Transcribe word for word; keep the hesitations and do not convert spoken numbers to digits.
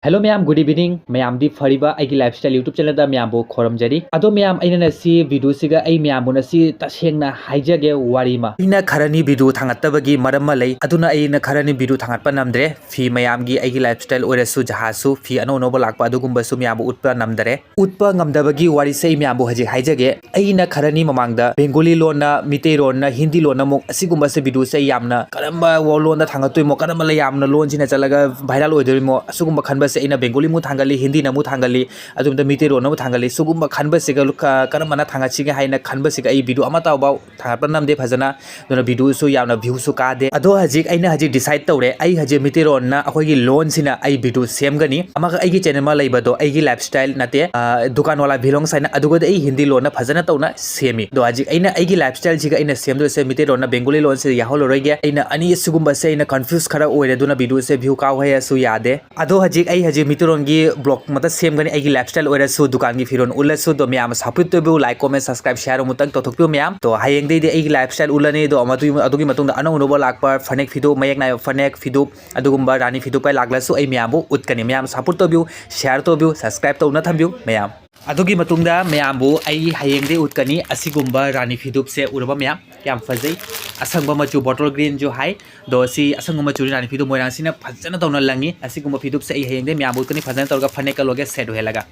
Hello ꯃꯌꯥꯝ, good evening꯫ ꯃꯌꯥꯝꯗꯤ ꯐꯔꯤꯕ? ꯑꯩꯒꯤ Lifestyle YouTube channelꯗ ꯃꯌꯥꯝꯕꯨ ꯈꯣꯏꯔꯝꯖꯔꯤ꯫ ꯑꯗꯣ ꯃꯌꯥꯝ, ꯑꯩꯅ ꯉꯁꯤ videoꯁꯤꯒ ꯑꯩ ꯃꯌꯥꯝꯕꯨ ꯉꯁꯤ ꯇꯁꯦꯡꯅ ꯍꯥꯏꯖꯒꯦ ꯋꯥꯔꯤ ꯑꯃ꯫ ꯑꯩꯅ ꯈꯔꯅꯤ video ꯊꯥꯡꯒꯠꯇꯕꯒꯤ ꯃꯔꯝ ꯑꯃ ꯂꯩ, ꯑꯗꯨꯅ ꯑꯩꯅ ꯈꯔꯅꯤ video ꯊꯥꯡꯒꯠꯄ ꯅꯝꯗ꯭ꯔꯦ꯫ ꯐꯤ ꯃꯌꯥꯝꯒꯤ, ꯑꯩꯒꯤ Lifestyle ꯑꯣꯏꯔꯁꯨ, ꯖꯍꯥꯖꯁꯨ, ꯐꯤ ꯑꯅꯧ ꯑꯅꯧꯕ ꯂꯥꯛꯄ, ꯑꯗꯨꯒꯨꯝꯕꯁꯨ ꯃꯌꯥꯝꯕꯨ ꯎꯠꯄ ꯅꯝꯗꯔꯦ꯫ ꯎꯠꯄ ꯉꯝꯗꯕꯒꯤ ꯋꯥꯔꯤꯁꯦ ꯑꯩ ꯃꯌꯥꯝꯕꯨ ꯍꯧꯖꯤꯛ ꯍꯥꯏꯖꯒꯦ꯫ ꯑꯩꯅ ꯈꯔꯅꯤ ꯃꯃꯥꯡꯗ Bengali ꯂꯣꯟꯅ, ꯃꯤꯇꯩ ꯂꯣꯟꯅ, ꯍꯤꯟꯗꯤ ꯂꯣꯟꯅ ꯑꯃꯨꯛ ꯑꯁꯤꯒꯨꯝꯕꯁꯦ videoꯁꯦ ꯑꯩ ꯌꯥꯝꯅ ꯀꯔꯝꯕ ꯂꯣꯟꯗ ꯊꯥꯡꯒꯠꯇꯣꯏꯃꯣ, ꯀꯔꯝꯕ ꯌꯥꯝꯅ ꯂꯣꯟꯁꯤꯅ ꯆꯠꯂꯒ viral ꯑꯣꯏꯗꯣꯔꯤꯃꯣ, ꯑꯁꯤꯒꯨꯝꯕ ꯈꯟꯕꯁꯦ ꯑꯩꯅ Bengali ꯑꯃꯨꯛ ꯊꯥꯡꯒꯠꯂꯤ, ꯍꯤꯟꯗꯤꯅ ꯑꯃꯨꯛ ꯊꯥꯡꯒꯠꯂꯤ, ꯑꯗꯨꯒꯨꯝꯕꯗ ꯃꯤꯇꯩ ꯂꯣꯟꯅ ꯑꯃꯨꯛ ꯊꯥꯡꯒꯠꯂꯤ꯫ ꯁꯤꯒꯨꯝꯕ ꯈꯟꯕꯁꯤꯒ ꯀ-, ꯀꯔꯝꯕꯅ ꯊꯥꯡꯒꯠꯁꯤꯒꯦ ꯍꯥꯏꯅ ꯈꯟꯕꯁꯤꯒ ꯑꯩ video ꯑꯃꯠꯇ ꯐꯥꯎ ꯊꯥꯡꯒꯠꯄ ꯅꯝꯗꯦ ꯐꯖꯅ꯫ ꯑꯗꯨꯅ videoꯁꯨ ꯌꯥꯝꯅ viewꯁꯨ ꯀꯥꯗꯦ꯫ ꯑꯗꯣ ꯍꯧꯖꯤꯛ ꯑꯩꯅ ꯍꯧꯖꯤꯛ decide ꯇꯧꯔꯦ, ꯑꯩ ꯍꯧꯖꯤꯛ ꯃꯤꯇꯩꯔꯣꯟꯅ ꯑꯩꯈꯣꯏꯒꯤ ꯂꯣꯟꯁꯤꯅ ꯑꯩ video ꯁꯦꯝꯒꯅꯤ꯫ ꯑꯃꯒ ꯑꯩꯒꯤ channel ꯑꯃ ꯂꯩꯕꯗꯣ, ꯑꯩꯒꯤ Lifestyle ꯅꯠꯇꯦ, ꯑ, ꯗꯨꯀꯥꯟ ꯋꯥꯂꯥ vlogs ꯍꯥꯏꯅ, ꯑꯗꯨꯒꯗꯤ ꯑꯩ ꯍꯤꯟꯗꯤ ꯂꯣꯟꯅ ꯐꯖꯅ ꯇꯧꯅ ꯁꯦꯝꯃꯤ꯫ ꯑꯗꯣ ꯍꯧꯖꯤꯛ ꯑꯩꯅ ꯑꯩꯒꯤ Lifestyleꯁꯤꯒ ꯑꯩꯅ ꯁꯦꯝꯗꯣꯏꯁꯦ ꯃꯤꯇꯩꯔꯣꯟꯅ Bengali ꯂꯣꯟꯁꯤꯗ ꯌꯥꯎꯍꯜꯂꯔꯣꯏꯒꯦ꯫ ꯑꯩꯅ ꯑꯅꯤ ꯁꯤꯒꯨꯝꯕꯁꯦ ꯑꯩꯅ confuse ꯈꯔ ꯑꯣꯏꯔꯦ, ꯑꯗꯨꯅ videoꯁꯦ view ꯀꯥꯎ ꯍꯥꯏꯔꯁꯨ ꯌꯥꯗꯦ꯫ ꯑꯗꯣ ꯍꯧꯖꯤꯛ ꯑꯩ ꯍꯧꯖꯤꯛ ꯃꯤꯇꯩꯔꯣꯟꯒꯤ vlog ꯑꯃꯇ ꯁꯦꯝꯒꯅꯤ, ꯑꯩꯒꯤ Lifestyle ꯑꯣꯏꯔꯁꯨ, ꯗꯨꯀꯥꯟꯒꯤ ꯐꯤꯔꯣꯟ ꯎꯠꯂꯁꯨ꯫ ꯑꯗꯣ ꯃꯌꯥꯝ support ꯇꯧꯕꯤꯌꯨ, like, comment, subscribe, share ꯑꯃꯨꯛꯇꯪ ꯇꯧꯊꯣꯛꯄꯤꯌꯨ ꯃꯌꯥꯝ꯫ ꯑꯗꯣ ꯍꯌꯦꯡꯗꯩꯗꯤ ꯑꯩꯒꯤ Lifestyle ꯎꯠꯂꯅꯤ꯫ ꯑꯗꯣ ꯃꯗꯨꯒꯤ, ꯑꯗꯨꯒꯤ ꯃꯇꯨꯡꯗ ꯑꯅꯧ ꯑꯅꯧꯕ ꯂꯥꯛꯄ ꯐꯅꯦꯛ ꯐꯤꯗꯨꯞ, ꯃꯌꯦꯛ ꯅꯥꯏꯕ ꯐꯅꯦꯛ ꯐꯤꯗꯨꯞ, ꯑꯗꯨꯒꯨꯝꯕ ꯔꯥꯅꯤ ꯐꯤꯗꯨꯞ ꯀꯥꯏ ꯂꯥꯛꯂꯁꯨ ꯑꯩ ꯃꯌꯥꯝꯕꯨ ꯎꯠꯀꯅꯤ꯫ ꯃꯌꯥꯝ support ꯇꯧꯕꯤꯌꯨ, share ꯇꯧꯕꯤꯌꯨ, subscribe ꯇꯧꯅ ꯊꯝꯕꯤꯌꯨ ꯃꯌꯥꯝ꯫ ꯑꯗꯨꯒꯤ ꯃꯇꯨꯡꯗ ꯃꯌꯥꯝꯕꯨ ꯑꯩ ꯍꯌꯦꯡꯗꯩ ꯎꯠꯀꯅꯤ꯫ ꯑꯁꯤꯒꯨꯝꯕ ꯔꯥꯅꯤ ꯐꯤꯗꯨꯞꯁꯦ ꯎꯔꯕ ꯃꯌꯥꯝ? ꯌꯥꯝ ꯐꯖꯩ꯫ ꯑꯁꯪꯕ ꯃꯆꯨ, bottle greenꯁꯨ ꯍꯥꯏ꯫ ꯑꯗꯣ ꯁꯤ ꯑꯁꯪꯕ ꯃꯆꯨ ꯔꯥꯅꯤ ꯐꯤꯗꯨꯞ ꯃꯣꯏꯔꯥꯡꯁꯤꯅ ꯐꯖꯅ ꯇꯧꯅ ꯂꯪꯉꯤ꯫ ꯑꯁꯤꯒꯨꯝꯕ ꯐꯤꯗꯨꯞꯁꯦ ꯑꯩ ꯍꯌꯦꯡꯗꯩ ꯃꯌꯥꯝꯕꯨ ꯎꯠꯀꯅꯤ, ꯐꯖꯅ ꯇꯧꯔꯒ ꯐꯅꯦꯛꯀ ꯂꯣꯏꯒ set ꯑꯣꯏꯍꯜꯂꯒ꯫